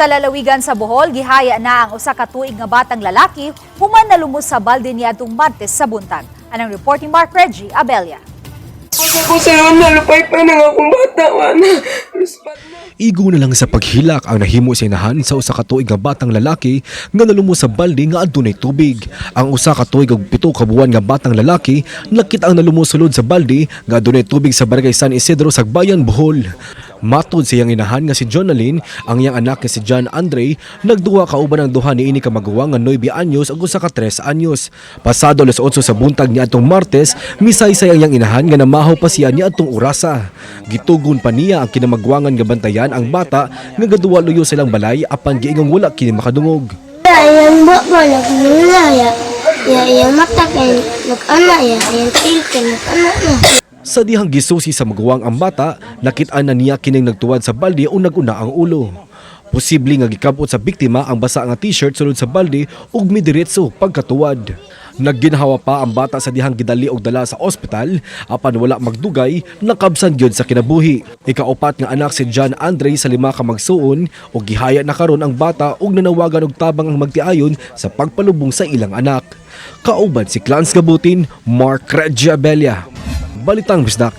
Sa lalawigan sa Bohol, gihaya na ang usa ka tuig nga batang lalaki human nalumos sa balde niadtong Martes sa buntag. Anang report ni Mark Reggie Abella. Ko sa nalupay pa ng akong bata, wana. Luspat na. Igo na lang sa paghilak ang nahimo sa inahan sa usa ka tuig nga batang lalaki nga nalumos sa balde nga adunay tubig. Ang 1 tuig ug 7 ka buwan nga batang lalaki nakita ang nalumos sulod sa balde nga adunay tubig sa Barangay San Isidro, Sagbayan, Bohol. Matod sa iyang inahan nga si Jonalyn, ang iyang anak nga si John Andre nagduwa kauban ang duha niini ka maguwang nga 9 anyos ug usa ka 3 anyos. Pasado alas 8 sa buntag niadtong Martes, misaysay ang iyang inahan nga namahaw pa siya niadtong orasa. Gitugon pa niya ang kinamagwangan nga bantayan ang bata nga gaduwa luyo silang balay, apan giingong wala kini makadungog. Iyang buwa nagmula ya. Ya iyang mata kay nag-ana ya. Iyang tiil kay nag-ana na. Sa dihang gisusi sa maguwang ang bata, nakit-an na niya kining nagtuwad sa balde o naguna ang ulo. Posible nga gikabot sa biktima ang basa nga t-shirt sulod sa balde ug midiretso pagkatuwad. Nagginhawa pa ang bata sa dihang gidali og dala sa ospital, apan wala magdugay, nakabsan gyud sa kinabuhi. Ikaupat nga anak si John Andre sa lima ka magsuon ug gihaya na karon ang bata ug nanawagan og tabang ang magtiayon sa pagpalubong sa ilang anak. Kauban si Clans Gabutin, Mark Regia Abella. Balitang Bisdak.